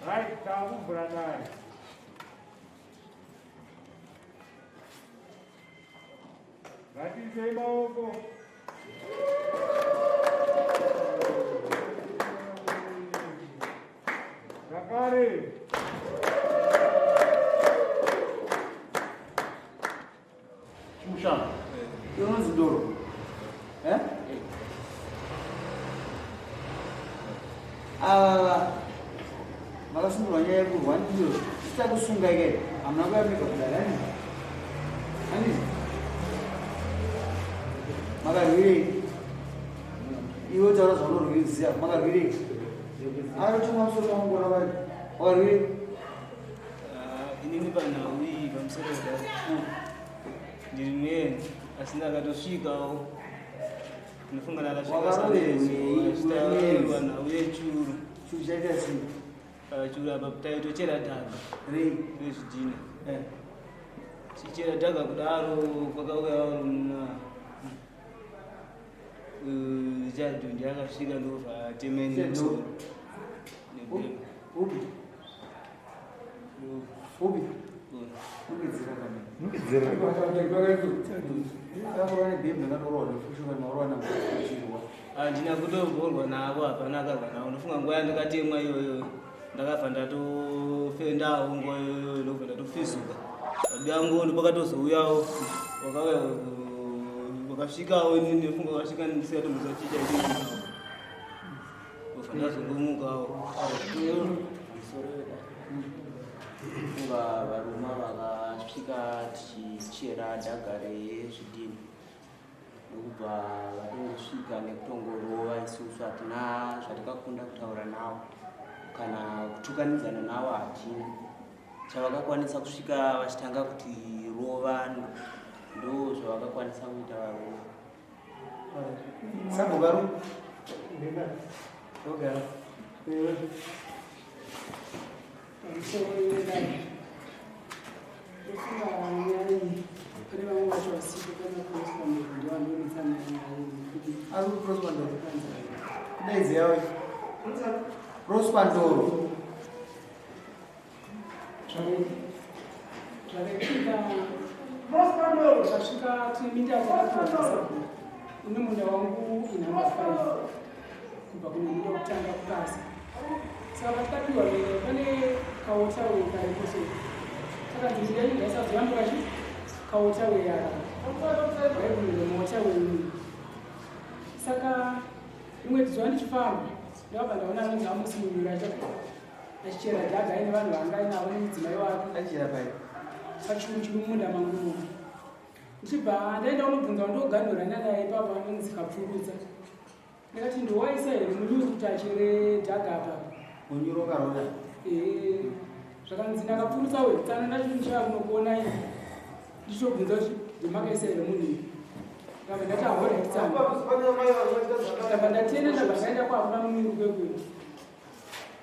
Right, takuvhura dare. Ngatiisei maoko. Zvakare. Chimushana. Iwe unonzi Ndoro. Eh? Ava makasungirwa nyaya yekurwa ndiyo tichakusunga ike hamuna kuyamika kudare ani ani makarwirei iwe taura zvaunorwiziva makarwirei anotumwa musoro wangu kona vari wakarwirei Ah, inini panhau iyi pamusoro pedare ndiri mweni asi ndakatosvikawo ndinofunga ndakasvikaachitaurwa nhau yechuru churu chaita sei ah, churu apa taitochera dhaga rei rezvidhina eh. chichera dhaga kudaro kwakauya varume eh, chadhundi akasvika ndobva atemeni musoro upi Upi? Unogedzera kana. Unogedzera. Akarohwa nebhembe akatorohwa nefushunga marohwa nakuchirwa. Handina kutomborwa navo hapana akarwa navo ndofunga nguva yandakatemwa iyoyo ndakabva ndatofendawo nguva iyoyo ndobva ndatofizuka babi yangu ndopakatozouyawo wakauya wakasvikawo inini ndofunga wakasvika ndisikatomboziva chii chaiiawo ndobva ndazongomukawo Funga varuma vakasvika tichichera dhaga rezvidhina ndokubva vatongosvika nekutongorova isusu hatina zvatikakunda kutaura navo kana kutukanidzana navo hatina chavakakwanisa kusvika vachitanga kutirova ndo zvavakakwanisa kuita varuma Sambogaru. Togara. Pamusoro wedare ndofunga nyaya iyi pane vamwe vacho vasipo kana prosper ndoro ndovanonetsana nyaya iyi Ari ku Prosper Ndoro. Kudaidze yawe. Prosper Ndoro. Zvakaitika zvasvika tine minda yatakapiwa ine munda wangu inumber 5 kubva kune munda wekutanga kupasi saka patakapiwa minda pane kawaterway karipo so takanzi minda yedu ngaisazoyambuka chi kawaterway aka vaibvumire muwaterway uyu saka rimwe zuva ndichifamba ndakabva ndaona anonzi amusi munyura achichera dhaga aine vanhu vaanga ainavo nemudzimai wake Achichera pai? Pachuru chiri mumunda mangu imomo. Ndichibva ndaenda kunobvunza wandoganhura naye ipapo anonzi Kapfurutsa. Ndikati ndowaisa here munyuru kuti achere dhaga apa? Munyuru ukaroda? Eh, zvakanzi ndakapfurutsa we tsana ndacho ndichaya kunokuona ini. Ndichobvunza kuti ndimakaisa here munhu uyu. Ndabva ndati ahora tsana. Ndabva ndatenda ndabva ndaenda kwakuna munyuru kwekwedu.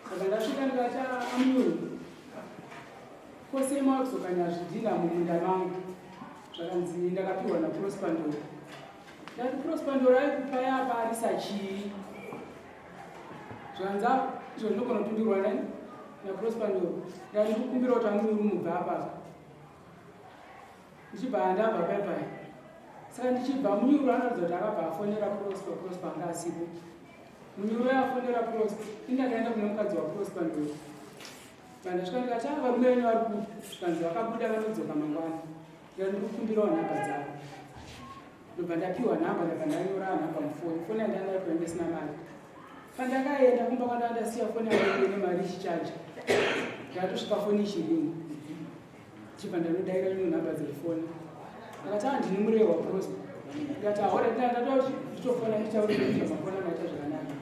Saka ndasvika ndikati amunyuru kose makuzokanya zvidhina mumunda mangu zvakanzi ndakapiwa naProsper Ndoro. Ndati Prosper Ndoro aikupa yapa arisa chii? Zvanzi izvo zvinogona kupindurwa nani naProsper Ndoro. Ndati ndikukumbira kuti amunyuru mubva apapa. Ndichibva ndabva paya paya. Saka ndichibva munyuru anoratidza kuti akabva afonera Prosper, Prosper anga asipo. Munyoro yafonera Prosper, ini ndakaenda kune mukadzi waProsper ndo. Vandasvika ndikati ah varume venyu vari kupi? Zvikanzi vakabuda vanodzoka mangwana. Ndikati ndikukumbirawo nhamba dzavo. Ndobva ndapiwa nhamba ndabva ndanyora nhamba mufoni. Foni yandanga ndapiwa ndisina mari. Pandakaenda kumba kwandanga ndasiya foni yangu ine mari ichichaja. Ndakatosvika foni ichiringa. Ndichibva ndanodaira rimwe nhamba dzefoni. Akati ah ndini Murehwa Prosper. Ndikati ahora ndatoa nditofona nditaure kuti mafona maita zvakanaka.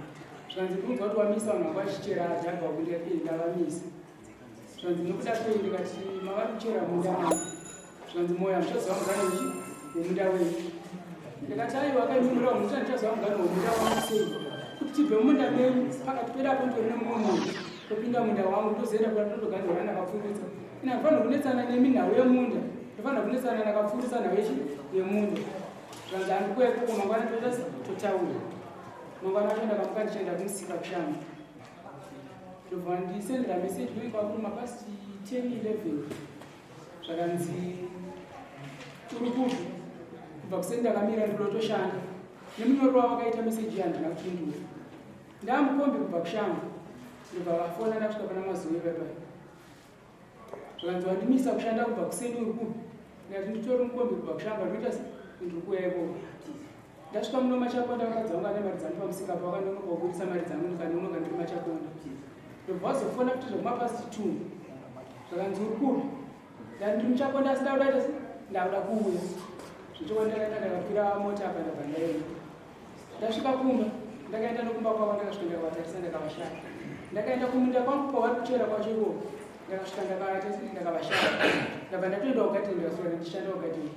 Zvikanzi ndinonzwa kuti wamisa vanhu vanga vachichera dhaga uku ndikati eh ndavamisa. Zvikanzi nokuda kwei ndikati mavari kuchera munda mangu. Zvikanzi moyo hamuchaziva mugano uchi wemunda wenyu. Ndikati aiwa akaimura muti handichaziva mugano wemunda wangu sei kuti tibve mumunda menyu pakati pedu apo nditori nemumwe munhu topinda munda wangu tozoenda kuda totoganhura nakapfurutsa. Ini handifanirwa kunetsana nemi nhau yemunda ndofanira kunetsana nakapfurutsa nhau yechi yemunda. Zvikanzi handikuya ikoko mangwana toita totaura. Mangwana acho ndakamuka ndichienda kumusika kushamba. Ndobva ndisendera message kuri kwakuri mapast 10 11 zvakanzi uri kupi kubva kuseni ndakamira ndinotoshanda nemunyoro wavo akaita meseji handina kupindura ndamukombi kubva kushamba ndobva vafona ndakusvika pana mazuva ipapa zvakanzi wandimisa kushanda kubva kuseni uri kupi ndikati nditori mukombi kubva kushamba ndinoita ndiri kuuya ikoko ndasvika muno machakonda vakadzi vangu ane mari dzangu pamusika pa vakanonoka kubudisa mari dzangu ndikanonoka ndiri machakonda ndobva vazofona kuti zvekumapast two zvakanzi uri kupi ndati ndiri muchakonda asi ndakuda ita ndakuda kuuya zvechokwadi ndakaenda ndakakwira mota apa ndabva ndaenda ndasvika kumba ndakaenda nokumba kwavo ndakasvika ndakavatarisa ndakavashaya ndakaenda kumunda kwangu kwavari kuchera kwacho ikoko ndakasvika ndakavashaya ndabva ndatoenda kugadheni ndikaswera ndichishanda kugadheni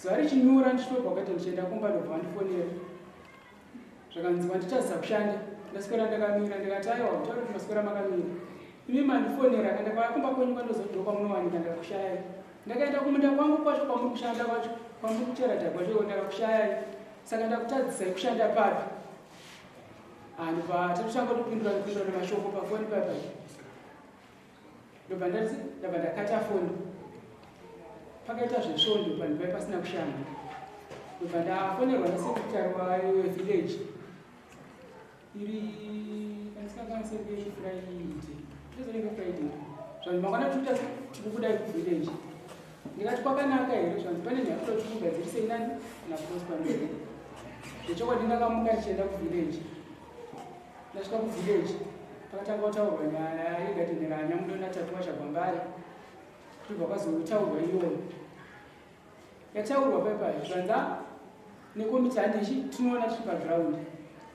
Zuva richinyura ndichitobva kwete ndichienda kumba ndobva vandifonera zvakanzi wanditadzisa kushanda ndaswera ndakamira ndikati aiwa kutaura kuti maswera makamira imi mandifonera kana ndakauya kumba kwenyu kwandozodzoka kwamunowanika ndakakushayai ndakaenda kumunda kwangu kwacho kwamuri kushanda kwacho kwamuri kuchera dhagwa choko ndakakushayai saka ndakutadzisai kushanda papi andobva tatotanga kutopindura kupindura nemashoko pafoni papai ndobva ndati ndabva ndakata foni pakaita zvesvondo panhu pai pasina kushanda ndobva ndafonerwa nasekretary wevillage iri kandisingakansekefriday ndozonenge friday zvanzi mangwana tikuita tikukudai kuvillage ndikati kwakanaka here zvanzi pane nyaya kuda kuti mugadzirisei nani naprosper mberi zvechokwadi ndakamuka ndichienda kuvillage Ndasvika kuvillage pakatanga kutaurwa nyaya yegadheni raNyamudo naTapiwa Chagwambare ndobva kwazotaurwa iyoyo yataurwa paipai zvanza nekomiti handichi tinoona tiri paground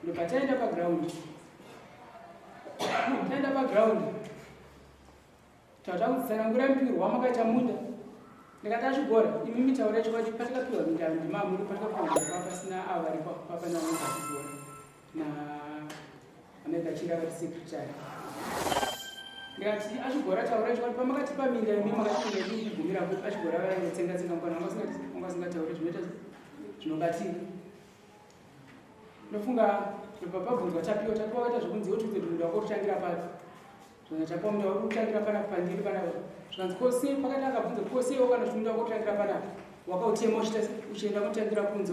ndobva taenda paground taenda paground Tata kutsanangura mupirwo wamakaita munda ndikati achigora imi mitaura chokwadi patakapiwa minda ndimamuri patakapiwa minda papa pasina avo varipo papa namunhu achigora na amai kachira vari secretary ndikati achigora taura chokwadi pamakatipa minda imi makati minda yedu kugumira kupi achigora vaitsenga tsenga mukana wanga usingatauri zvinoita zvinobatika ndofunga ndobva pabvunzwa tapiwa tapiwa kaita zvekunzi wotiudze kuti munda wako urutangira papi zvanzi tapiwa munda wako urutangira panapa pandiri panapa zvanzi ko sei pakati akabvunza ko sei wakana kuti munda wako urutangira panapa wakautema uchiita uchienda kutangira kunze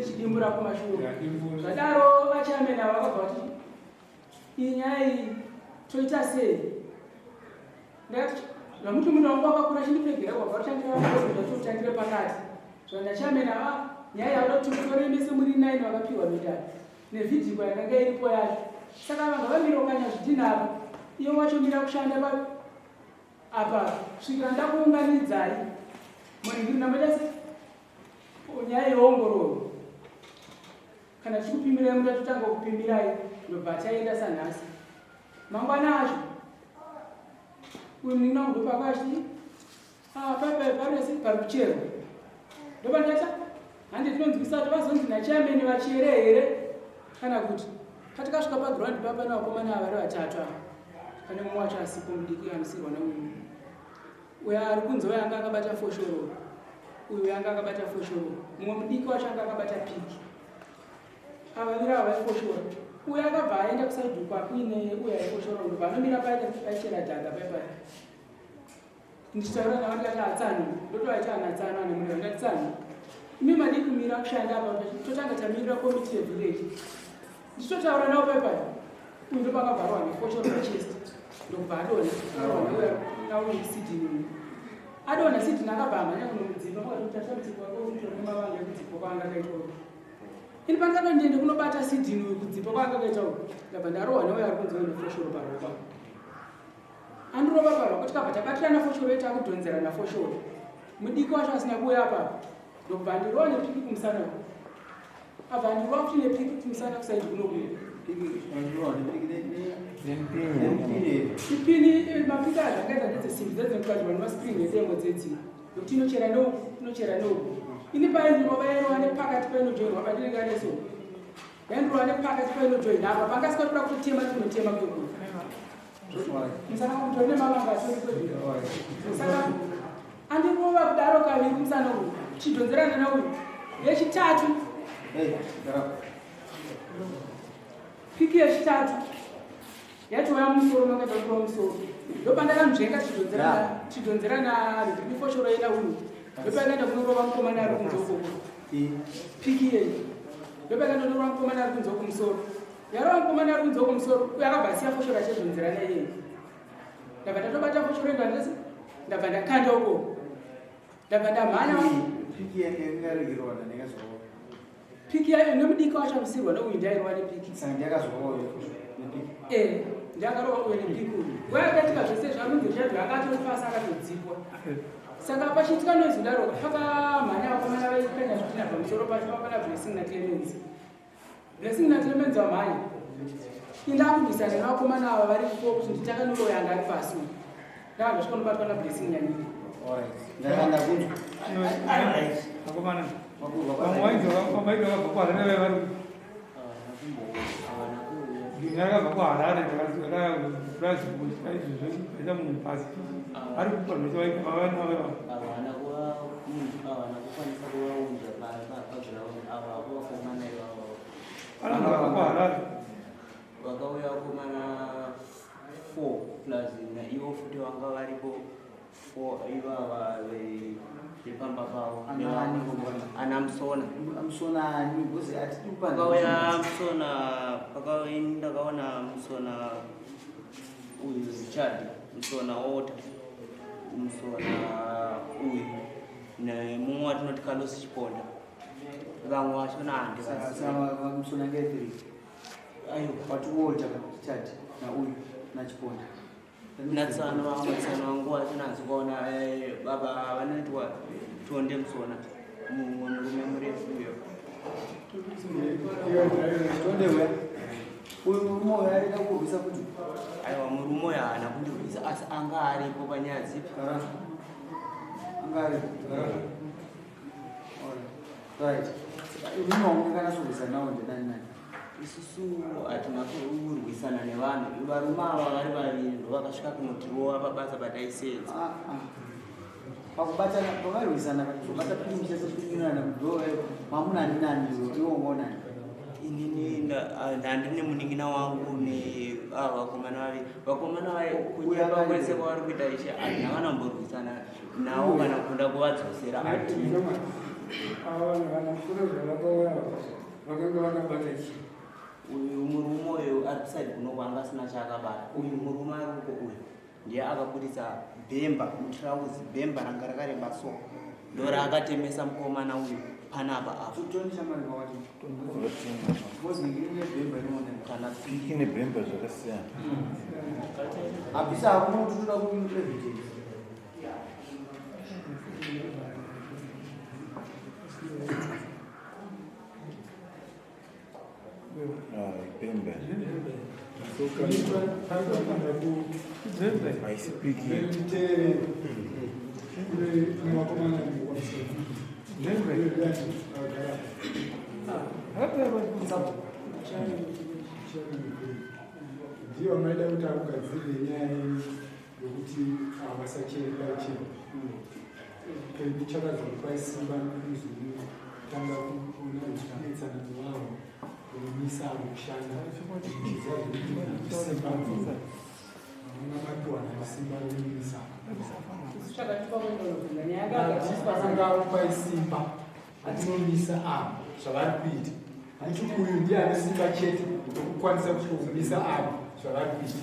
Chidimbura kumashure zvadaro vachairman ava vakabva vati iyi nyaya iyi toita sei ndakati zvamuti munhu wangu wakakura chindipegera wabva rutangira pakati zvandachairman ava nyaya yauda kuti mutore mese muri nine vakapiwa midari nevhidhiko yakanga iripo yacho saka vanga vamira ukanya zvidhina apa iye wacho mira kushanda papi apa kusvikira ndakuunganidzai munhingiri ndamboita se nyaya yeongororo kana tichikupimirai muda totanga kupimirai ndobva taenda sanhasi mangwana acho uyu munin'ina wangu ndopakachii Ah, paipai parese pari kucherwa ndopandata handi tinonzwisa kuti vazonzi nachairman vachere here kana kuti patikasvika paground papa nevakomana ava vari vatatu ava pane mumwe wacho asipo mudiki anosirwa neuyu uyo ari kunzi uyo anga akabata foshoro uyu uyo anga akabata foshoro mumwe mudiki wacho anga akabata piki ava vaviri ava vaifoshora uyo akabva aenda kusaidhukwa kuine uyo aifoshora ndobva anomira paichera dhaga paipai ndichitaura navo ndikati atsano ndotovaita ana tsano ane mureva ndikati tsano imi madii kumira kushanda apa totanga tamirira komiti yevillage ndichitotaura navo paipai uyu ndopakabvarwa nefoshoro pachest ndokubva adona nauisidini. Adonha Sidney akabva amhanya kunomudzimba pakatotarisa kuti kwakutori mavanga ekudzipwa kwaanga akaitwa uku. Ini pandakati ndiende kunobata Sidney uyu kudzipwa kwaanga akaita uku, ndabva ndarohwa neuyo ari kunzi uyu nefoshoro paruoko apa. Andirova paruoko tikabva tabatirana foshoro yedu takudhonzerana foshoro. Mudiki wacho asina kuuya apa ndokubva andirova nepiki kumusana uku. Abva andirova futi nepiki kumusana kusaidi kunoku. Ipini mapiki aya zvakaita ndedzesimbi dzedzinogadzirwa nemaspring edengo dzedzi nekuti inochera neuku inochera neuku. Ini paindirova yairova nepakati painojoinwa pandinenge aneso yaindirova nepakati painojoina apa panga asika toda kutotema tinotema kutokura musana kutori nemavanga atori saka andirova kudaro kaviri musana uyu chidhonzerana neuyu yechitatu piki yechitatu yatouya mumusoro makaita kutora musoro ndopandakanzvenga chidhonzerana rifoshoro yena uyu ndopakaenda kunorova mukomana ari kunze ukoko piki yeyi ndopakaenda kunorova mukomana ari kunze uko musoro yarova mukomana ari kunze uko musoro uyo akabva asiya foshoro achidhonzerana iyeyi ndabva ndatobata foshoro enda ndabva ndakanda uko ndabva ndamhanya piki yanga ndakazorova piki yayo nemudiki wacho anosirwa neuyu ndiairova nepiki saka ndiakazorova nepiki eh ndiakarova uyo nepiki uyu nguva yakaitika zvese zvanunzi richard akatofasa akatodzipwa saka pachiitika noise kudaro pakamhanya vakomana vaikanya zvitina pamusoro pacho papana Blessing naClemens. Blessing naClemens vamhanya indakurwisana nevakomana ava vari ko kuti nditakanoroya anga ari pasi uyu ndakabva svika nobatwa naBlessing Nyanyika. Akomana, vamwe vainzi vamaiti vakabva kuHarare vari ndini akabva kuHarare ndakazikuita izvozvo aita munhu pasi ari kupa Havana kukwanisa kuvaunza paground ava vakomana ivavo. Vanhu kuHarare. Vakauya vakomana 4 plus naivo futi vanga varipo 4 ivava vepamba pavo. Ana ani? Ana Musona. Musona ani? Because hatidi kupa Pakauya Musona, pakauya ndakaona Musona uyu Richard, Musona Walter, Musona uyu nemumwe watinoti Carlos Chiponda. Vamwe vachona handivazivi. Musona ngeviri. Aiwa. Wati Walter, Richard nauyu naChiponda. Natsano vamwe tsano vangu vachona hanzi kuona baba vanoitwa Tonde Musona, mumwe murume murefu uyo. Tonde uya. Uyu murume uyu arida kurwisa kuti Aiwa, murume uyo haana kundirwisa asi anga aripo panyaya dzipi. Anga aripo. Right. Imimi wamunenge nawo ndenani nani? Isusu hatina kurwisana nevanhu. Varume ava vari vaviri ndo vakasvika kunotirova pabasa pataisenza. Pakubatana pavarwisana kuzobata pini chese kunyurana ndo mamuna nani iwe ungonani? Inini ndandine munin'ina wangu neava vakomana vaviri. Vakomana vai kunyepa kwese kwavari kuita ishe handina vanamborwisana navo kana kuda kuvadzosera hatina. Ava vanhu vana zvavakauya vakanga vakabata chii? Uyu murume uyu ari kuside kuno anga asina chaakabata. Uyu murume ari uko uyu ndiye akabudisa bhemba mutirauzi, bhemba ranga rakareba so ndo raakatemesa mukomana uyu panapa apa. Toni shamari kwawati. Because ngine bhemba inooneka. Kana piki nebhemba zvakasiyana. Abvisa hakuna kuti toda ku evidence. Ah, bhemba haisi piki. Teerere, kune vakomana agara ndiyo maida kuti akugadzirire nyaya yokuti vasachera chero pedu chakazokupai simba kuzotanga kuona uchinetsana nevavo kumisa kushanda uchiziva zvekuti simba hamuna mapiwana nesimba rokumisa. Isu chakatipa kuenda kunobvunza nyaya yanga yagadziriswa. Akangakupai simba atinomisa ava zvavari kuita nekuti uyu ndiye ane simba chete rekukwanisa kumisa ava zvavari kuita.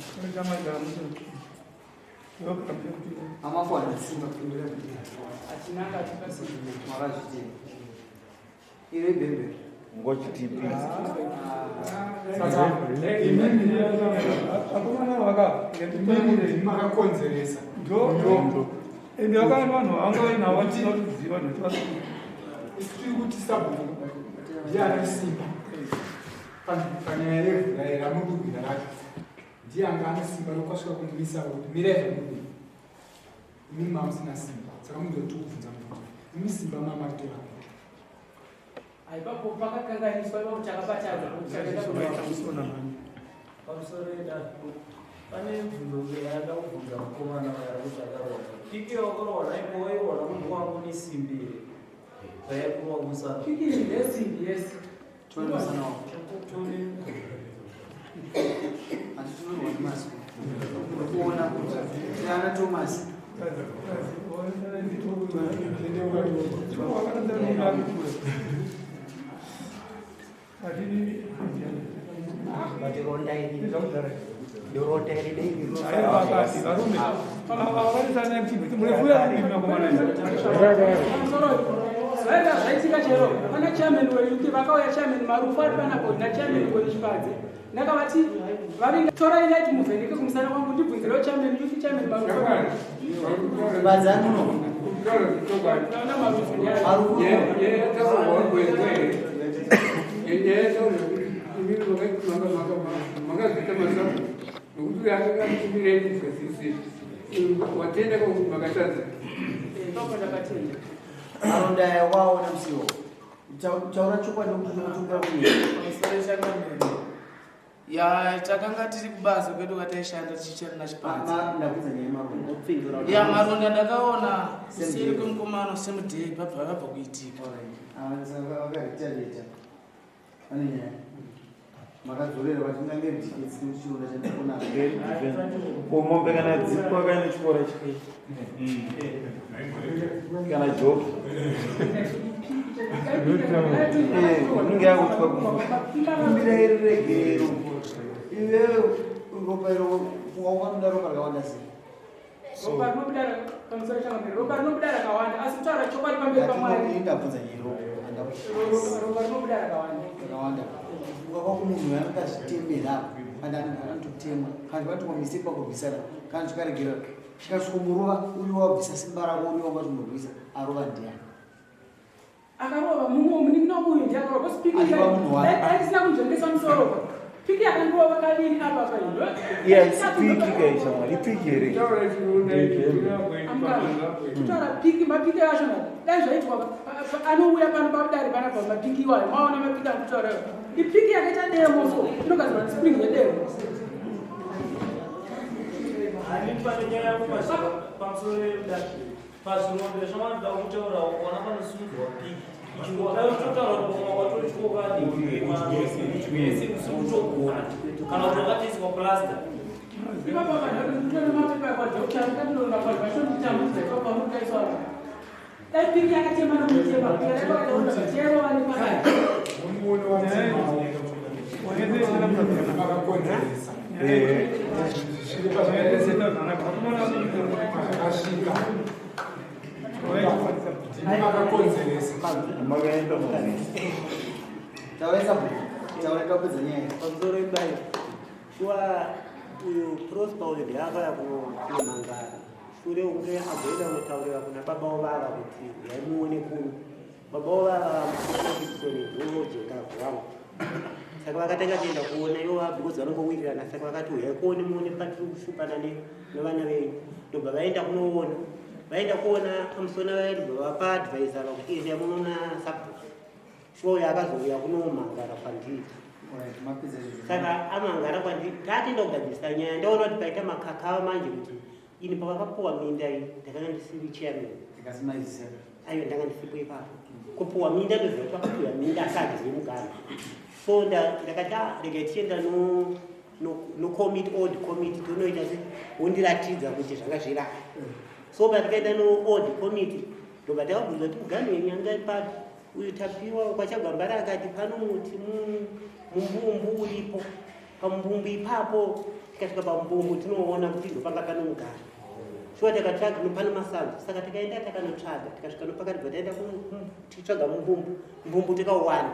Amakuwana simba kupindura. Hatinanga hatipasii. Makazvitenda. Iro ibhembe. Ngochitipi. Imimi makakonzeresa. Ende vakaenda vanhu vanga vainavo vachida kuziva nekuti Isu tiri kuti sabhuku ndiye ane simba panyaya yevhu ramurikugwira racho, ndiye anga ane simba rokwasvika kumisa kuti mirai zvamurikuita. Imimi mamusina simba, saka mundoti kubvunza mubvunzo, imi simba mamaritora kupi? Ipapo pakakanganiswa, ipapo takabatadza kuti takaenda kuno. Pamusoro yedare, pane bvunzo yanda kubvunza mukomana waya kuti akarohwa piki. Wakarohwa naipo, wairohwa namunhu wangu nesimbi here zvaikurwa kumusana? Piki iyi ndesimbi, yes. Tore musana wako. Handitinorwa nemazwi kuona kuti tiana Thomas. Ronda iri, ronda iri dei. Varume Pamusoro, zvaenda zvaitika chero pana chairman weYouth vakauya, chairman Marufu ari panapo nachairman Konichipadze. Ndakavati vavinga torai light muvheneke kumusana kwangu, ndibvunzirewo chairman youth, chairman Marufu. Badzani uno. Naona Marufu ndiye. Marufu. Makazviita masabu nokuti akakakumirai kuzvazise watenda kwakuti makatadza. Ipapo ndakatenda. Maronda aya waona musiwo, taura chokwadi nokuti unokutonga kunyika. Pamusoro changamire, ya, takanga tiri kubasa kwedu kwataishanda tichichera nachipanzi. Ndakudza nyaya yemaronda. Ya, maronda ndakaona kuseri kwemukomano same day pabva vabva kuitika. Vakaretaliata, vane nyaya, makadzorera vatingange diketsi nekuti chironda chandikuona. Ko mombe kana dzipwa kaine chikora chikei kana joki inenge yakutwa kufa. Kumbira iri regero iwewe, ropa iro waukamuda, ropa rakawanda sei? Ropa rinobuda pamusoro changamire, ropa rinobuda rakawanda, asi kutaura chokwadi pamberi paMwari. Ndabvunza nyaya yeropa. Ropa rinobuda rakawanda. Rakawanda. Kufunga kwako, munhu anokazvitemera kana anototemwa kana vatomamise pakurwisana kana chikaregera chikasvikomurova, uri wabvisa simba rako, uri wanga chimurwisa, arova ndiani? Akarova mumwe munin'ina wangu uyu, ndiye akarova because piki Achiva munhu wake. Aisina kunzvengesa musoro, piki yakangova kaviri apa pa. Iya, isi piki kaisha mwari, ipiki here? Kutaura piki, mapiki acho dai zvaitwa anouya pano padare panapa, mapiki iwayo maona, mapiki akutaura ipiki yakaita demo, so inogadzirwa nespring yedemo. Hani pane nyaya yakumasvika pamusoro yedare, pazvironda zvavanoda kutaura, ukaona panosunzwa piki ichitotaura kuti pamwe wakatotyoka nese usiri kutogona kana kuti wakatoiswa plasta. Ipapo vanhu kutore mapepa ekwadoctor, ndikatinoona kwanhu vachonditambudza ipapo pamurikaiswa. Dai piki yakatema nomutema, chero vane pakati. Muone watemawo makakonzeresa zviri pazvakasvika, ndimi makakonzeresa. Makaenda muzisi. Tauraisa, taura, tapedza nyaya. Pamusoro idai, shuwa uyu Prosper uyu ndiakauya kunomangara shure kunge agoenda kunotaurira kuna baba vava kuti yaimuone kuno. Baba vava muaisoni ndovojengavhu vangu, saka vakatanga kuenda kuona ivo because vanongowirirana. Saka vakati uyai kuone muone patiri kushupana nevana venyu. Ndobva vaenda kunoona, vaenda kuona amusona vaya, ndobva vapa advice ava kuti endai munoona sabhuku. Shuwa uyo akazouya kunomangara kwandiri. Alright, mapedza izvozvo. Saka amangara kwandiri, tatenda kugadzirisa nyaya. Ndaona kuti paita makakava manje kuti ini pavakapuwa minda iyi ndakanga ndisiri chairman. Ndikasimaizisa. Aiwa, ndanga ndisipo ipapo kupuwa minda. Ndoziva kuti vakapuwa minda asi handizivi mugano, so ndakati, "Ah, regai tichienda no committee, old committee, tonoita se wondiratidza kuti zvanga zvirapa." So patikaenda no old committee, ndobva takabvunza kuti mugano wenyu anga papi? Uyu Tapiwa kwachagwambara akati pano muti mumbumbu uripo, pamumbumbu ipapo. Tikasvika pamumbumbu tinoona kuti ndopanga pano mugano. Shuwa takatsvaga pane masango, saka takaenda takanotsvaga, tikasvika nopakati bva taenda tichitsvaga mumbumbu, mbumbu tikauwana.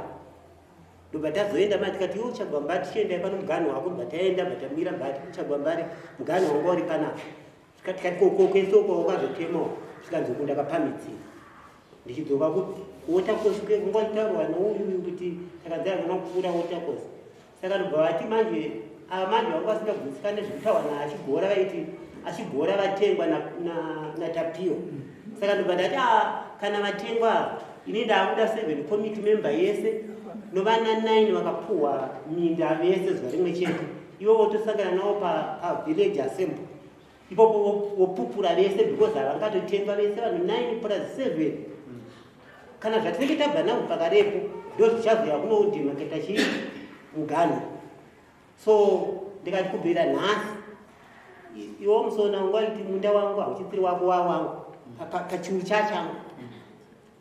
Ndobva tazoenda manje tikati iwe Chagwambari tichiendai pano muganhu wako, bva taenda bva tamira bva Chagwambari muganhu wanga uri panapa. Tikati ko kwese uko wakazotemawo, zvikanzi uku ndakapamhidzira. Ndichidzoka kuwater course kuye kunga chitaurwa nouyu kuti takadzaya kuna kupfuura water course. Saka ndobva vati manje ava manje vanga vasingagutsikane zvekutaurwa naAchigora, vaiti Achigora vatengwa naTapiwa. Saka ndobva ndati kana vatengwa ava ini ndakuda 7 committee member yese novana 9 vakapuhwa minda vese zuva rimwe chete, ivo votosangana navo pavillage assembly ipopo vopupura vese because havangatotengwa vese vanhu 9 plus 7. Kana zvatinenge tabva navo pakarepo ndo zvichazoya kunodemarketa chii muganhu. So ndikati kubvira nhasi iwo musona wangu waiti munda wangu hauchisiri wako wawangu pachiu chachangu,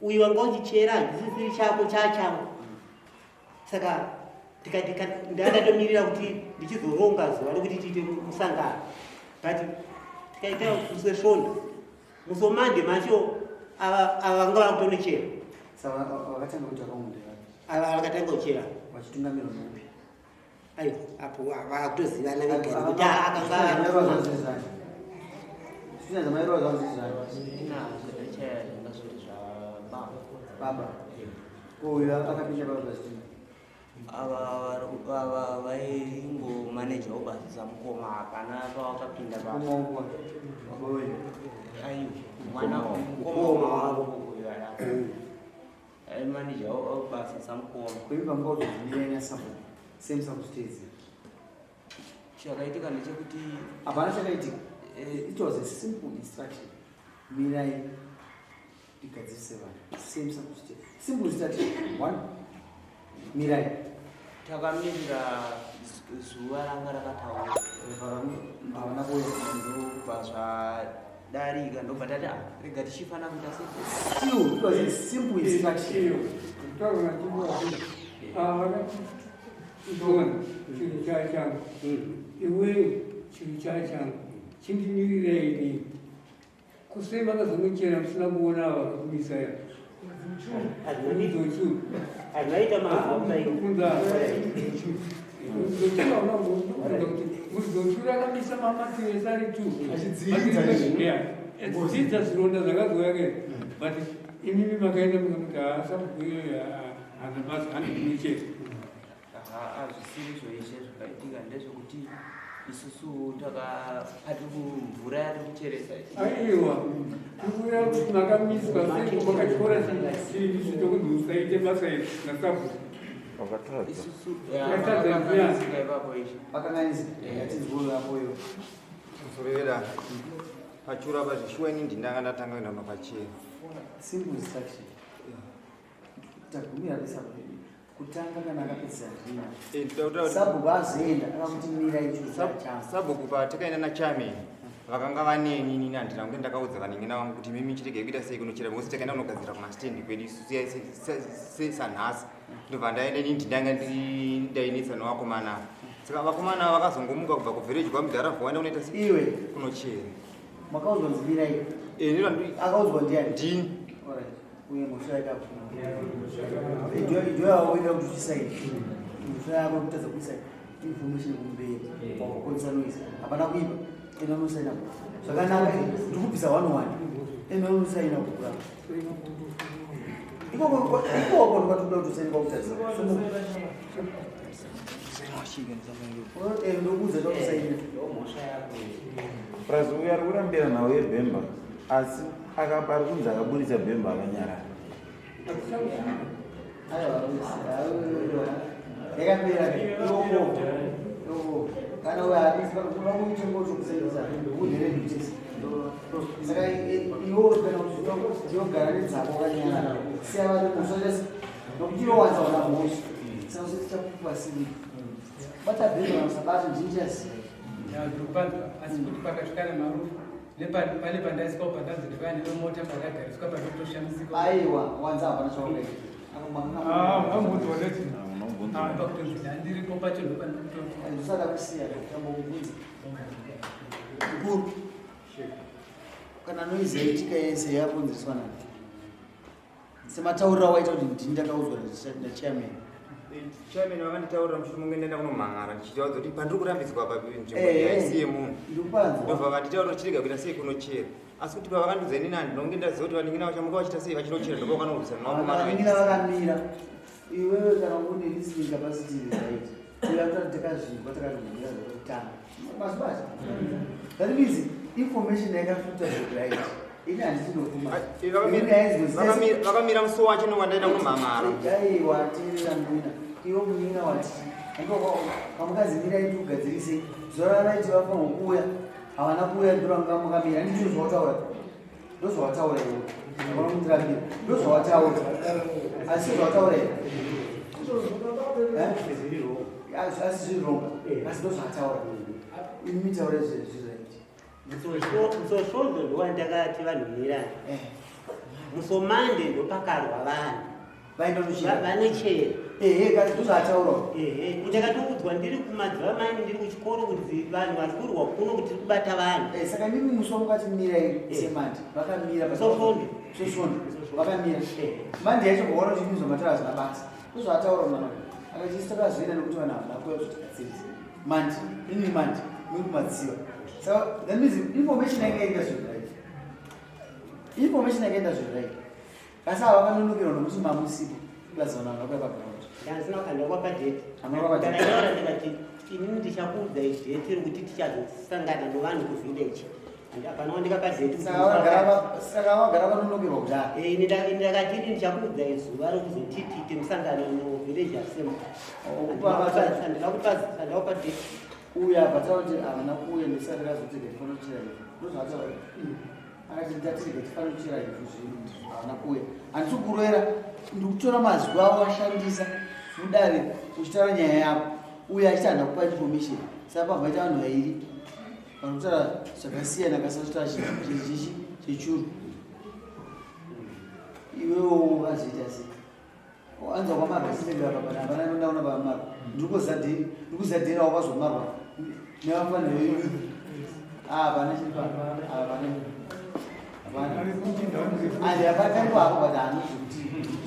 uyu wanga uchichera hachisisiri chako chachangu. Saka ndikati ndandatomirira kuti ndichizoronga zuva rekuti tiite musangano, but tikaita musi wesvondo, musi wemande macho ava vanga vakutonochera. Saka vakatanga kuita kaunde ava vakatanga kuchera vachitungamirwa noupi? Aiwa, apo vakutozivana vega nekuti akanga Zvitina zvamairova zvangu zvizvani. Zvitina zvandachaya zvanga zviri zvababa. Baba. Ko uyu akapinda baba zvitina. Ava vaingomanejawo basa samukoma, hapana pavakapinda. Mukoma uko. Baba wenyu. Aiwa, mwana mukoma wavo uyu aimanejawo basa samukoma. Kuipa ngozi dzinoenda sabhuku. Same circumstances. Chakaitika ndechekuti hapana chakaitika. It was a simple instruction. Mirai tigadzirise vanhu. Same circumstances. Simple instruction. One. Mirai. Takamirira zuva ranga rakataura. Havana kuuya. Ndobva zvadarika, ndobva tati rega tichifana kuita sei. Still, it was a simple instruction. Kutaura nachiwa ava vakati ndona chinhu chachangu, iwewe chinhu chachangu chindimirirei inini kusei makazonochera musina kuona ava vakakumisa ya. Dzochu hazvinoita mazuva kudai. Mudzochu rakamisa mamatiresi ari tu Achidziidza. Achidziidza zvironda zvakazouya ke, but imimi makaenda mukamuti haasabhuku hana basa, handikunochera. Hazvisiri izvo izve zvakaitika ndezvekuti isusu patiri mvura yatiri kucheresa. Aiwa, kuuya kuti makamiswa sei, makatyora chiimiso chokunzi usaite basa iri nasabhuku. Wakatadza. Isusu Wakatadza. vakakanganisika ipapo izvi. Vakanganisa. Yatinzwa apo iyo. Musorera pachura pazvishuwa ini ndindanga ndatanga kuenda unopachera. Simple instruction. Tagumira nesabhuku. Kutanga kana akapedzisa ndina. Sabhuku azoenda akakuti mira icho changu. Sabhuku patakaenda nachairman vakanga vaneni, inini handina kunge ndakaudza vanengena vangu kuti mimi chiregai kuita sei kunochera, because takaenda kunogadzira kumastendi kwedu isu sanhasi. Ndobva ndaenda inini, ndindanga ndainetsa nevakomana ava. Saka vakomana ava vakazongomuka kubva kuvhireji kwamudharavhu waenda kunoita sei? Iwe. Kunochera. Makaudzwa nzi mirai. Eh. Akaudzwa ndiani? Ndini. Alright. Uye mhosva yakapo. Ijo yawo uida kuti uchisaini. Mhosva yako kutadza kuisa information kumberi. Wakukonisa noise. Hapana kuipa. Enda unosaina. Zvakanaka. Ndikubvisa 1-1. Enda unosaina kukura. Ikoko ikoko ndokatoda kuti usaine kwakutadza. Ndokuudza chakusaina. Plus uyu ari kurambira nhau yebhemba, asi ari kunzi akaburitsa bhemba akanyarara. Aiwa, yakapera ikoko ikoko. Kana uyakuitengotokusainisa unheredutesi. Saka iwo kana kuti yogara nedzako wakanyarara, siya vari mhosva nokuti inowanza wana mhosva. Saka usatichakupa siri bata bhemba, usabata ndinchasi. Ndinokupanzwa, asi kuti pakasvika nemarufu pane pandaiswa pandanzi ndikauya nemota pandagariswa pandotoshamisika. Aiwa, wanza hapana chawakaita. Amubvunzwa neti. Pakutonzi ndandiripo pacho ndopandikuto. Usada kusiya tambokubvunza mukuru. Kana noise yaitika yese yakonzereswa nani? Sematauriro awaita kuti ndini ndakaudzwa nachairman. Chairman vakanditaurira mushure munge ndaenda kunomhan'ara ndichitaudza kuti pandiri kurambidzwa apa nzvimbo Eh, haisi yemunhu. Ndikupanzwa. Ndobva vanditaurira kuti chirega kuita sei kunochera. Asi kuti pavakandiudza inini handinonge ndaziva kuti vanin'ina vachamuka vachiita sei vachinochera ndobva vanorwisana navakomana Vanin'ina vakamira. Iwewe kana une listening capacity is right. Uya kuti takazvinzwa takazvinzwa zvekutanga. Mazvibata. That means information yakafilter right. Ini handisi ndofuma. Vakamira musi wacho ndowandaenda kunomhan'ara. Aiwa teerera munin'ina. Iwe munin'ina wati kamukazi mirai tikugadzirise. Zuva raiti vafanirwa kuuya. Havana kuuya ndoranga mukamira. Ndizvo zvawataura. Ndozvawataura iwe. Unomutirambira. Ndozvawataura. Asi zvawataura iwe. Eh? Asi zviri wrong. Asi ndozvataura. Imi mitaura zviri right. Musi weSvondo ndowandakati vanhu mirai. Musi weMonday ndopakarwa vanhu. Vaenda kunochera. Vanochera. Ehe, kasi ndozvataura. Ehe, ndakatoudzwa ndiri kumadziva maini ndiri kuchikoro kunzi vanhu vari kurwa kuno kuti tiri kubata vanhu. Eh, saka mimi musi wamukati mirai seMonday vakamira Musi weSvondo. Musi weSvondo vakamira. Monday yacho vaona kuti ndizvo mataura zvina basa. Ndozvataura mwana. Akati isu takazoenda nekuti vanhu havana kuuya kuti tigadzirisa. Monday, imi Monday, muri kumadziva. Saka that means information yakaenda zviri right. Information yakaenda zviri right. Asi ava vakanonokerwa nokuti mamusipo. Plus vanhu havana kuuya paground. Ndasina kandakwa date. Hamuna kupa date. Ndakataura ndikati inini ndichakuudzai date rekuti tichazosangana nevanhu kuvillage. Hapana wandikapa date. kuti Saka vagara vanonokerwa kudhara. Eh, ini ndakati ini ndichakuudzai zuva rekuzoti tiite musangano muvillage assembly. Handina kupa date. Uya abva taura kuti havana kuuya ndisati takazoti tifanira kuchera ivhu. Ndozvaataura. Akati ndatirege tifanira kuchera ivhu zvino havana kuuya. Handisi kukurwera ndikutora mazwi avo ashandisa mudare uchitaura nyaya yako. Uya achiti handina kupa information. Saka pabva paita vanhu vairi vari kutaura zvakasiyana kasi vachitaura chichi chechuru. Iwewo ungazoita sei? Anza kwamarwa sinenge apa pana hapana nondaona pamarwa. Ndiri kuzadhera wakazomarwa nevafana veyouth. Ah, hapana chiri pano. Hapana. Hapana. Andi hapana karipo hapo but haanozvi kuti.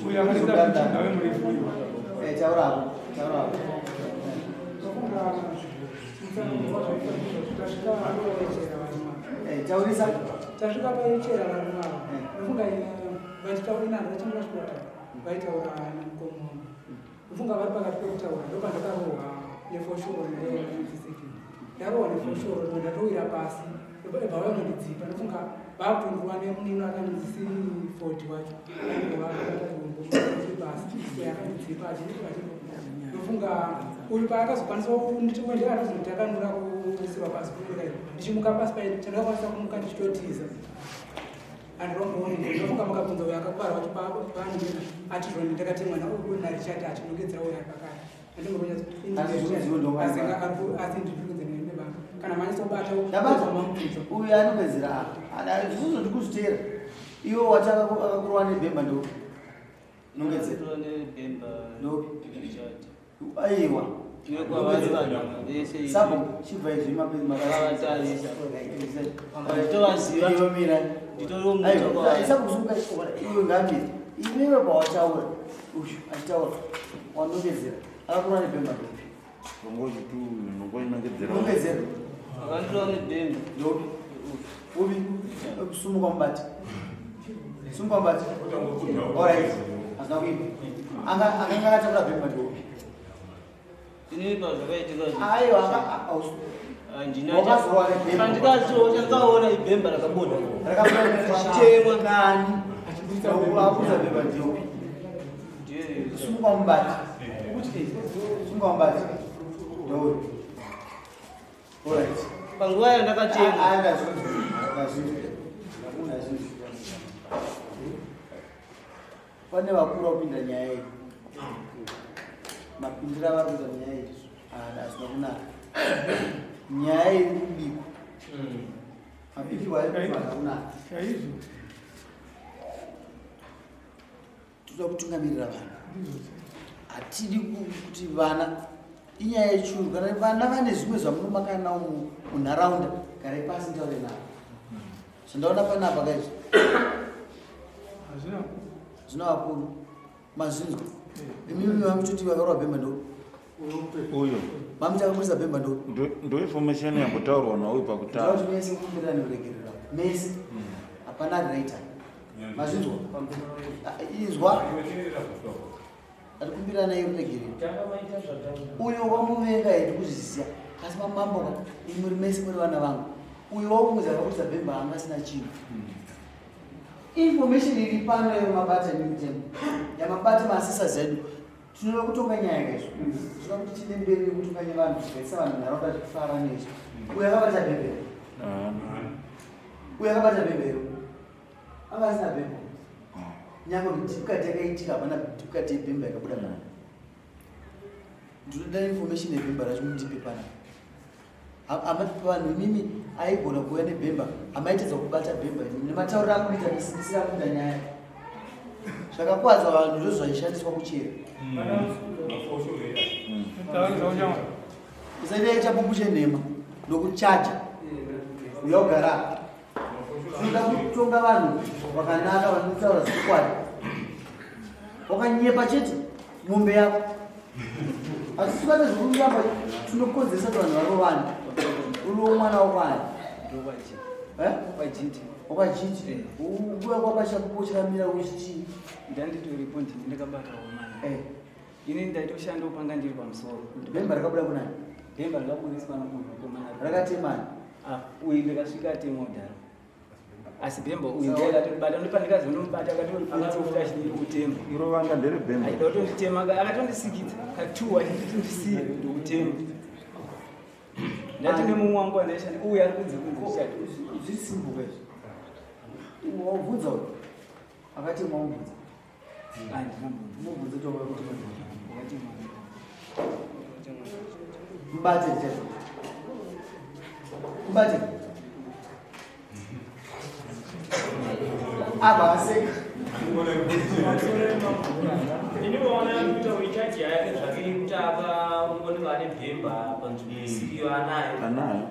Uyu akaita muchinda wemurefu uyu. Eh, taura hapo. Taura hapo. Eh, taurisa. Tasvika paichera vanhu ava. Ndofunga vachitaura inanhu vachinge vachikutaura vaitaura namukoma wangu. Ndofunga vari pakati pekutaura ndopandakarohwa nefoshoro nesendi. Ndarohwa nefoshoro ndo ndatowira pasi ndobva vakundidzipa ndofunga vakundirwa nemunino akanzi C40 wacho andirwa pasi uyo akandidzipa ndofunga uyu paakazokwanisa kunditi akazonditi akandura kuisirwa pasi kubuda ndichimuka pasi pai chandakakwanisa kumuka ndichitotiza andirombooni ndofunga makabvunza uyo akakuvara wacho paanondina ati zvoni ndakatemwa narichati achinongedzera uyo ari pakati asi ndinongedzera nebanga kana manyatsobata Ndabata. Uyu anongedzera apa. Zvizvo ndikuzviteera. Iwe wati akakurwa nebhemba ndo. Nongedzera. Ndo. Aiwa. Sabo chibva izvi mapedzi Vakatarisa. Nditovaziva. Mira. Nditoriwo muto kwavari. Sabo kusunga iwe ngamire. Iwewe pawataura. Uyu achitaura. Wanongedzera. Akakurwa nebhemba ndo. Rongozi tu nongoinongedzera. Nongedzera. Akandirova nebhemba. Ndopi. Upi. Sumuka mubati. Sumuka mubati. Alright. Hazina kuipa. Anga akanga akatakura bhemba ndopi. Inini pazvakaitika Aiwa anga Wakazorwa nebhemba. Pandikazoona chandakaona ibhemba rakabuda. Rakabuda Richitemwa. nani? Akuza bhemba ndopi. Sumuka mubati. Sumuka mubati. Ndopi. Alright. Panguva yandakatemwa. Ah, ndazvinzwa. Ndazvinzwa. Ndazvinzwa. Pane vakuru vapinda nyaya iyi. Mapindiro avari kuita nyaya iyi hazvina kunaka. Nyaya iri kubikwa. Mabikirwo ari kuitwa haana kunaka. Chaizvo. Toda kutungamirira vanhu. Hatidi kuti vana inyaya yechuru kana vana vane zvimwe zvamunomakana nawo munharaunda garai pasi mutaure navo. Zvandaona panapa kaizvi zvino vakuru mazvinzwa imimi mamutoti vakarwa bhemba ndo uyo mamuti akaburitsa bhemba ndo ndo information yambotaurwa nauyu pakutanga kuti mese kumbira nekuregerera mese hapana rinoita mazvinzwa izwa atikumbira naye ruregerero uyo wamuvenga hedu kuzviziva asi mamambo ka imuri mese muri vana vangu uyo wakunzi akaburitsa bhemba anga asina chinhu information iri pano yemabata nemutemo yamabata maasisas edu tinoda kutonga nyaya kaizvo tinoda kuti tiende mberi nekutonga nyevanhu tikaisa vanhu nharaunda tikufara nezvo uyo akabata bhembero uyo akabata bhembero anga asina bhemba nyange kuti difficulty yakaitika hapana difficulty yebhemba yakabuda mana ndinoda information yebhemba racho mundipe pana vanhu imimi aigona kuuya nebhemba amaitedza kubata bhemba imimi nematauriro akuita misimbisira kuita nyaya zvakakwadza vanhu ndozvo zvaishandiswa kuchera usaita chapupu chenhema ndokuchaja uya ugara tinoda kutonga vanhu vakanaka vanotaura zvokwadi wakanyepa chete mombe yako asi sikate zvekuramba tinokonzeresa kuti vanhu varovane uriwo mwana wakwani wakajiti nguva kwakachakupo chikamira uchichii ndanditoripo ndini ndakabatawo mwana eh. ini ndaitoshandawo panga ndiri pamusoro bhemba rakabuda kunani bhemba rakaburitswa nomunhu mukomana rakatemani ah, uyu ndakasvika atemwa kudhara asi bhemba uyu ndiye akatondibata ndopandikazonomubata akatondiburitsa futi achidii kutema iro vanga ndere bhemba aida kutonditema akatondisikidza katuwa achinditi ndisiye ndokutema ndati nemumwe wangu andaishanda uyu ari kunze kunze zvisimbuka izvi wabvunza uyu akatema wabvunza Mbate chacho. Mbate. Aba aseka. Ini waona kuita uichaji yake zvake kuti akaonekwa ane bhemba panzvimbo isiriyo anayo. Anayo.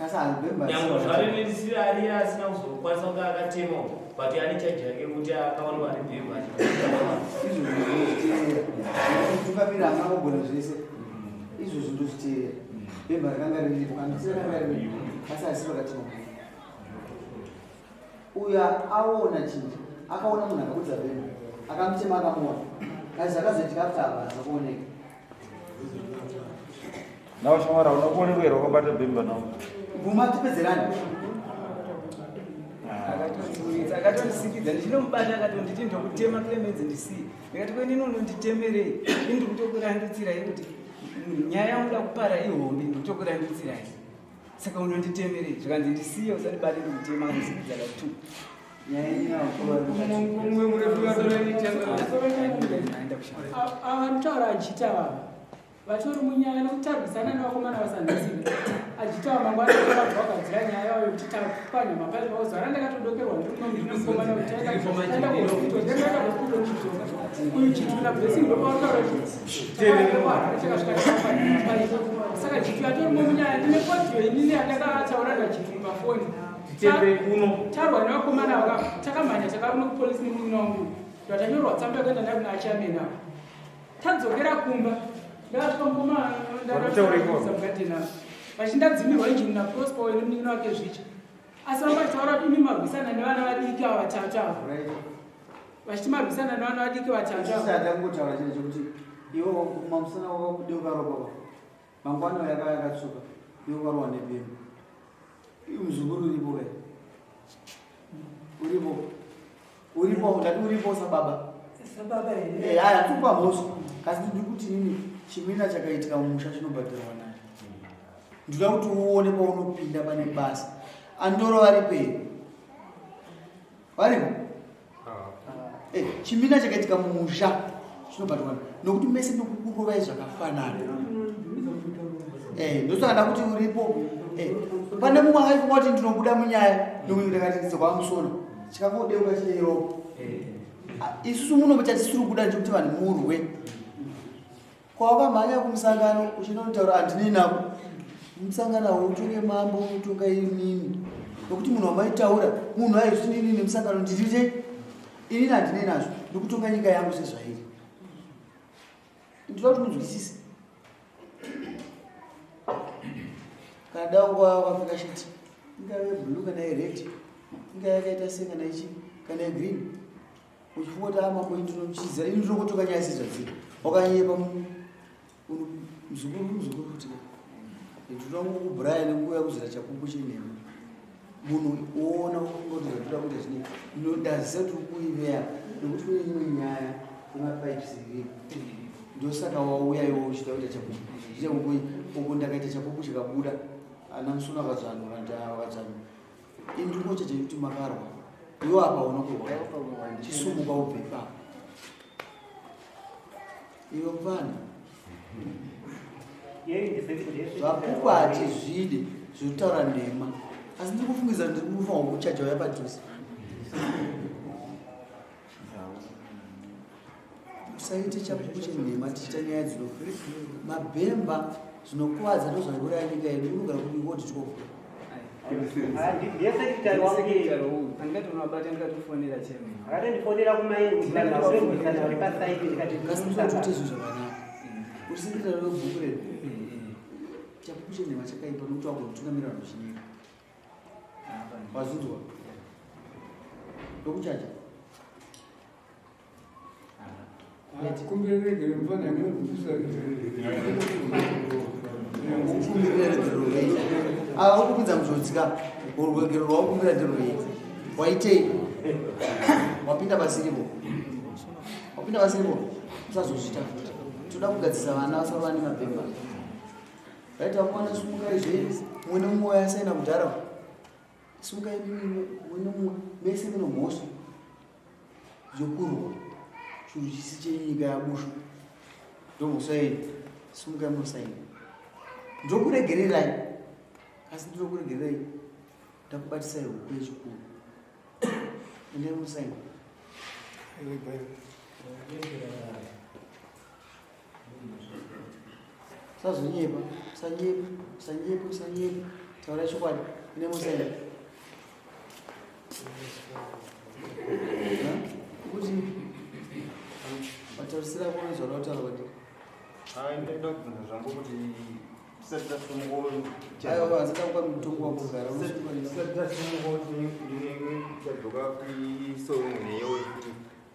Nyangwe zvaro inisiri ari asina kuzokwanisa kunge akatema but ane chaji yake kuti akawanikwa ane bhemba izvozvozviteera hamuna kugona zvese izvozvo ndozviteera bhemba rakanga riripo kana rakanga riripo asi asiri rakatema uyo aona chinhu akaona munhu akabudza bhemba akamutema akamuona asi zvakazoitika after apa haza kuoneka Nawo shamwari hauna kuonekwa here wakabata bhemba nawo? Guma tipedzerane. Akatondiburitsa, akatondisikidza ndichinomubata akatonditi ndokutema Clemens ndisiye. Ndikati ko inini unonditemerei? Ini ndikutokurandutsirai kuti nyaya yamuda kupara ihombe ndikutokurandutsirai. Saka unonditemerei? Zvikanzi ndisiye usandibate ndikutema akandisikidza katu. Anotaura achiita vava vatori munyaya nekuti tarwisana nevakomana vasanhasini achitaura mangwana vabva vagadzira nyaya yavo yekuti tapwanya mapazi vavo zuva randakatodokerwa ndiri mukomana kuti taenda kuhospital ndakaenda kuhospital chidzoka uyu chituna blessing ndopautaura chakasvika chapwanya mapazi saka chitu atorimo munyaya ndine audio inini yandakataura nachitu pafoni tarwa nevakomana vaka takamhanya takaruma kupolisi nemunin'ina wangu ndatanyorwa tsamba yakaenda nayo kuna achairman apa tadzokera kumba ndakasvika mukoma ndakamugadheni apa vachindadzimirwa injini naprosper uyo nemunin'ina wake zvicha asi vanga vachitaura kuti imi marwisana nevana vadiki ava vatatu ava vachiti marwisana nevana vadiki vatatu ava Ndakungotaura chinhu chekuti iwe mamusana wakakudeuka ropa mangwana uyo akauya akatsvuka iwe warohwa nebhemba iwe muzukuru uripo kai uripo uripo ndati uripo sababa sababa here eh haya tupa mhosva kasi ndiri kuti nini chimina chakaitika mumusha chinobhadharwa naye ndinoda kuti uone paunopinda pane basa andoro varipo here varipo Eh, chimina chakaitika mumusha chinobhatwa nokuti mese nokukurovai zvakafanana eh, ndosaka ndakuti uripo eh, pane mumwe akaifunga kuti ndinobuda munyaya nokuti ndakati ndidzoka musona chikangodeuka chineropa ah, isusu muno chatisiri kuda ndechekuti vanhu murwe kwawakamhanya kumusangano uchinotaura handinei nako musangano hautonge mambo unotonga inini Nokuti munhu wamaitaura munhu aizvinini nemusangano ndiri inini handinei nazvo ndikutonga nyika yangu sezvairi. Ndinoda kuti munzwisise. Kana da nguva wakapfeka shiti ingave blue kana yered ingave yakaita sei kana ichi kana yegreen uchifunga kuti amambo ah, ndinochiziva ini ndinokutoka nyaya sezvadziri wakanyepa muzukuru muzukuru kuti ndinokubraya nekuuya kuzira chapupu chenhema munhu woona ufunga kuti zvatoda kuita zvine ndinodaziva kuti ukuiveya nekuti kune imwe nyaya yemapipes iri ndosaka wauya iwo uchida kuita chapupu chichapupu uko ndakaita chapupu chikabuda ana musuna akadzvanura akadzvanura ini ndiri kuocha chekuti makarwa iwo apa una kurwa chisumuka ubve ipapo iwe mfana zvapupu hatizvide zvekutaura nhema asi ndiri kufungidza ndiri kufanirwa kuchaja uya padhuze usaite chapupu chenhema tichiita nyaya dzino mabhemba zvinokuvadza ndozvauraya nyika yedu unogara kuiwodi 12 Akatondifonera kumaini kuti vanhu vakurwisana vari pasaidi ndikati kasitoite zvinhu zvakanaka uri sekretary webhuku redu chapupu chenhema chakaipa nokuti wagomutungamira vanhu chinyika wazvinzwa ndokuchaja Ava ukupinza mujodzi ka urwegero rwaukumbira nderwei waitei wapinda pasiripo wapinda pasiripo usazozviita futi toda kugadzisa vana vasarova nemabhemba right vakomana sumukai zve mumwe nemumwe wayasaina kudhara sumukai mumwe nemumwe mese mune mhosva yokurwa chinhu chisi chenyika yabushu ndomhosva yenyu simukai munosaina ndokuregererai asi ndinokuregererai ndakubatisai huku yechikuru endai munosaina usazonyepa usanyepa usanyepa usanyepa taura chokwadi ine musaina kuti vatarisira kuona zvauri kutaura kuti ndaida kubvunza zvangu kuti tisati tasungwa asati akupa mutongo wako gara tisati tasungwa tadzoka kuisorungu neyo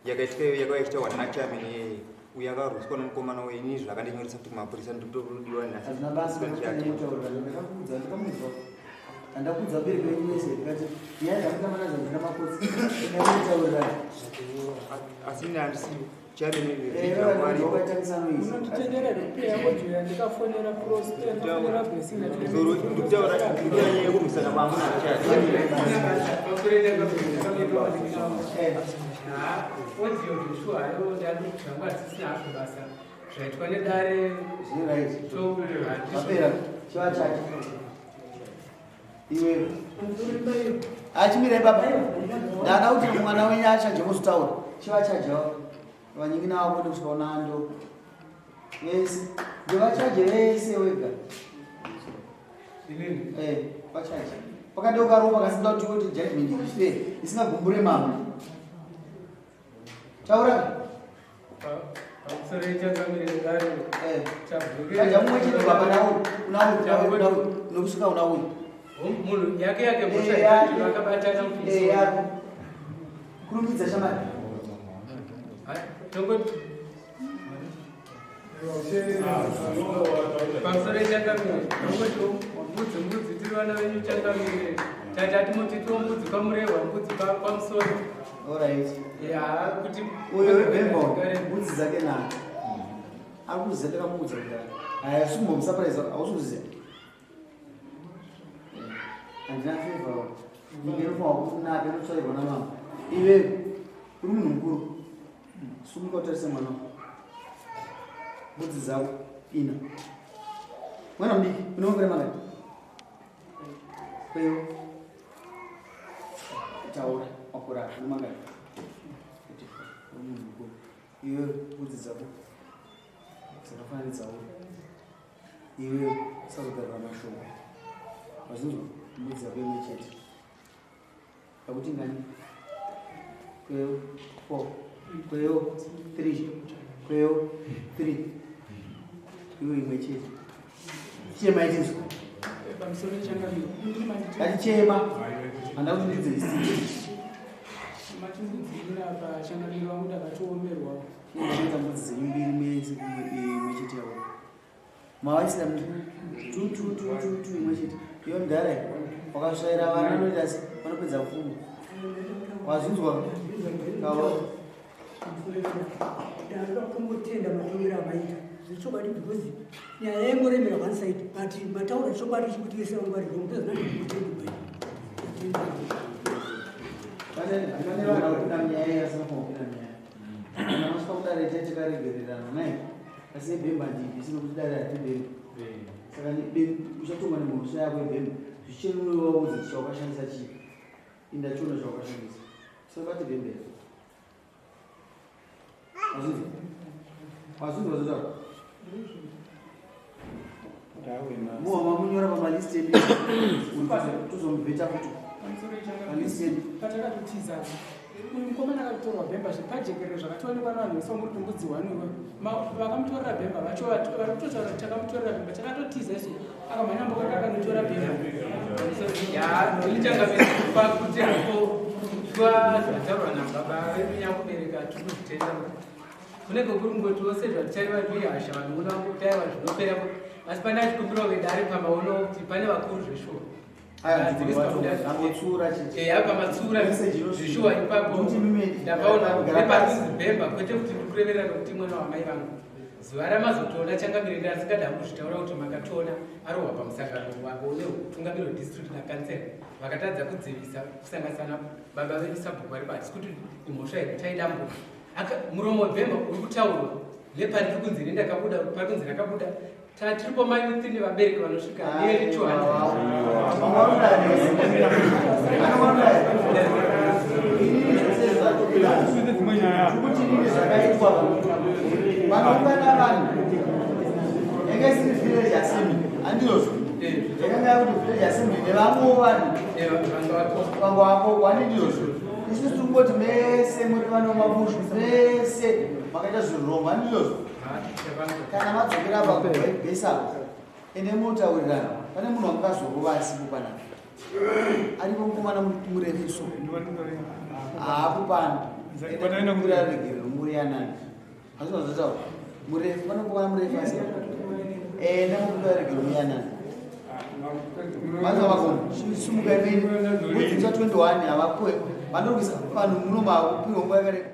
yakaitika iyo yakauya ichitaurwa nanachairman iyeye uyo akarwiswa nomukomana uyo ini zvakandinyoresa kuti kumapurisa ndotodiwa hazvina basa ndakakuudza ndakamuudza andakuudza mberi kwenyu mese ndikati nyaya dzamutamba nadzo dzina makotsi ndakutaurirana asi ini handisi chairmanunonditendera kupeya audio yandikafonera prosndikafonera blessing ndikutaura nyaya yekurwisana kwangu nachairman Audio zveshuwa hayo zvangu hazvisina hazvo basa zvaitwa nedare zvapera chiva chake iwe achimirai baba ndada kuti mwana wenyu achaje mozotaura chiva chaja vanyingina vako ndekusvika unando vese ndevachaje vese wega Eh, vachaje wakadeuka ropa kasinda kuti kuti judgment ife isingagumbure mambo taura chaja mumwe chete baba nauyu unauyu unauyu nokusvika unauyu munhu yake yake mhosva vakabatana kurumidza shamari tongoti Pamusoro changamire, nongoti mbudzi mbudzi tiri vana venyu changamire. Tati timoti tiwo mbudzi kwamurehwa mbudzi kwamusoro. Alright. Ya kuti uyo webhembo mbudzi dzake na ari kuziva ndakamuudza kudhara. Haya sikumbomusurprise hausi kuziva. Handina favor. Nyika inofanirwa kunaka inotsvairwa namama. Iwe uri munhu mukuru. Sumuka utarise mwana wako. Mbudzi dzako ina. Mwana mudiki une makore mangani? Kweyo. Taura makore ako une mangani? Uri munhu mukuru. Iwe mbudzi dzako dzakafananidza uyu. Iwe usazogarira mashoko. Wazvinzwa? Mbudzi dzako imwe chete. Ndakuti ngani? Kweo 4. Kweo 3. Kweo 3. Iwe imwe chete. Chema itinzwa. Pamusoro changamire. Ngatichema. Handa kuti ndidze isi. Matimbudzirira apa changamire wangu ndakatoomerwa. Unoita mbudzi dzenyu mbiri mese imwe chete yavo. Mavaisira tu tu tu tu tu imwe chete. Iyo mudhara wakasvaira vana vanoita se vanopedza pfuma. Wazvinzwa? Kawa. Ndanoda kungotenda matongero amaita zvechokwadi because nyaya yaingoremera one side but mataura chokwadi chekuti vese vangu vari wrong ndozvinandikutenda. Pane vanhu vakupinda munyaya iyi vasina kumbopinda munyaya. Kana masvika kudare tete takaregererana nai. Asi yebhemba handibvisi nokuti dare hatibhemba. Saka uchatongwa nemhosva yako yebhemba zvichenuwe waudze kuti chawakashandisa chii. Indachiona chawakashandisa. Usabate bhemba here. Wazvinzwa? Wazvinzwa zvotaura? Muwa mamunyora pamalist edu tozomubveta kuti palist yedu. Patakatotiza uyu mukomana akatotorwa bhemba zvepajekerere zvakatoonekwa nevanhu vese vamuri kumbudzi one iwe vakamutorera bhemba vacho vari kutotaura kuti takamutorera bhemba takatotiza isu akamhanya mboka kakanotora bhemba. Ndichangamira kuti apo zvataurwa nababa vedu nyakubereka tikuzvitenda kuti kunenge kuri kungoti wose zvatichaiva tuyasha vanhu una kutaiva zvinopera, asi pane achikumbirawo vedare pamaono kuti pane vakuru zveshuwa pamatsura zveshuwa ipapo ndapaona neparikunzi bhemba kwete kuti ndikureverera nokuti mwana wamai vangu zuva ramazotoona changamire ndasingada kuzvitaura kuti makatoona arohwa pamusangano wavo neutungamiri wedistrict nakansela vakatadza kudzivisa kusanganisana baba vedu sabhuku vari pasi kuti imhosva here taidambuka muromo webhemba uri kutaurwa nepari kunzi rindakabuda pari kunzi rakabuda tatiripo mayuthi nevabereki vanosvika nearly 200. Kuti nini zvakaitwa panoungana vanhu yanga isiri village assembly handizvozvo yakanga yakuti village assembly nevamwewo vanhu vanga vako wani ndizvozvo isusu tiri kungoti mese muri vano mabushu mese makaita zvirongo handizvozvo kana madzokera apa kubhesa ende motaurirana pane munhu wamukazorova asipo panapa aripo mukomana murefu so haapo pano enda regerero muri yanani hazvina zvotaura murefu pane mukomana murefu asi enda mukumbira regerero muri yanani vanhu vakona sumuka imene mbudzi dza 21 havapuwe vanorwisa vanhu muno makupirwa nguva yakareba.